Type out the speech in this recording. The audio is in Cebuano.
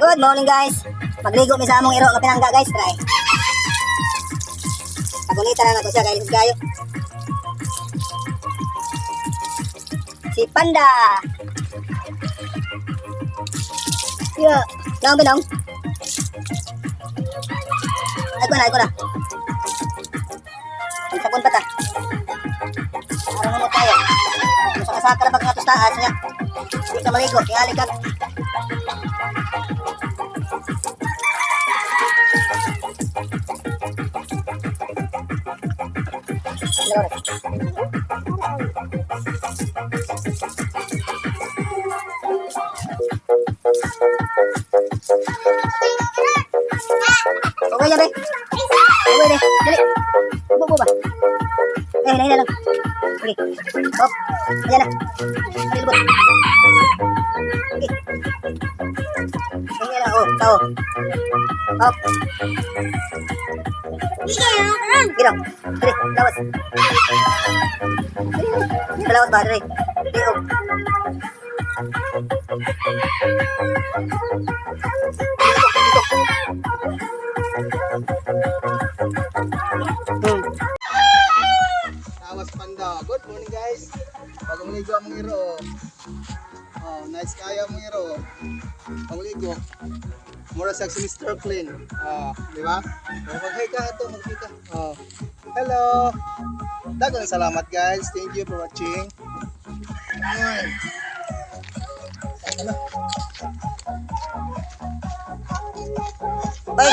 Good morning, guys. Magligo mi sa among iro nga pinangga, guys, try. Pagunita na nato siya kay lisod kayo. Si Panda. Yeah, naong binong. Ay ko na, ay ko na. Ang sabon pa ta. Araw mo tayo. Masaka-saka na pag atos taas niya. Di ka maligo, tingali ka. Okay yan, be. Okay, be. Dali. Bubo ba? Eh, hina lang. Okay. Hop. Ayan na. Dali, lubot. Okay. Hina lang. Oh, tao. Hop. Giro. Dali, lawas. Dali, dali. Lawas ba? Dali. Dali, oh. Dito, dito. Tawas Panda. Good morning, guys. Bagong ligo ang mga iro. Oh, nice kaya ang mga iro. Ang ligo. Mura sa si Mr. Clean. Oh, di ba? Oh, mag-hi ka ito, mag-hi ka. Oh. Hello. Daghang salamat, guys. Thank you for watching. Ay. Ano? Bye.